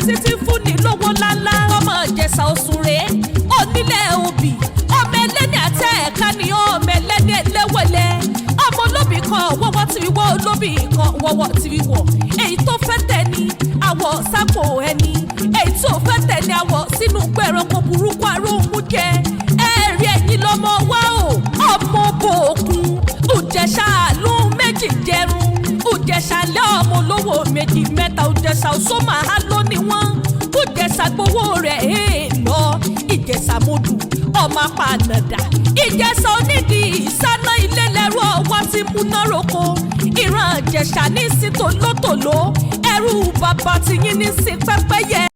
Títí fúnni lówó ńláńlá. Ọmọ Ìjẹ̀ṣà òsùnrè, onílẹ̀ òbí, ọmọ ẹlẹ́ni àtẹ ẹ̀ka ni, ọmọ ẹlẹ́ni ẹlẹ́wẹ̀lẹ́, ọmọ olóbì kan wọ́wọ́ tí wíwọ́, olóbì kan wọ́wọ́ tí wíwọ́. Èyí tó fẹ́ tẹ̀ ní àwọ̀ sápò ẹni, èyí tó fẹ́ tẹ̀ ní àwọ̀ sínú gbẹ̀rọ̀kọ̀ burúkú aróhùn jẹ. Ẹ̀rí ẹ̀yìn lọ́mọ wa o, ọmọ bòókun Ìjẹ̀ṣà ló méjì jẹrun. Ìjẹ̀ṣà lé ọmọ olówó méjì mẹ́ta. Ìjẹ̀ṣà òṣòmà á ló ní wọ́n. Ìjẹ̀ṣà gbowó rẹ̀ èè lọ. Ìjẹ̀ṣà mọ́dù, ọmọ apànàdà. Ìjẹ̀ṣà onídìí ìsáná ilé lẹ́rú ọwọ́ tí múná roko. Ìran Ìjẹ̀ṣà ní sí tòlótòló, ẹrú bàbá tiyín ní sí pẹ́pẹ́yẹ.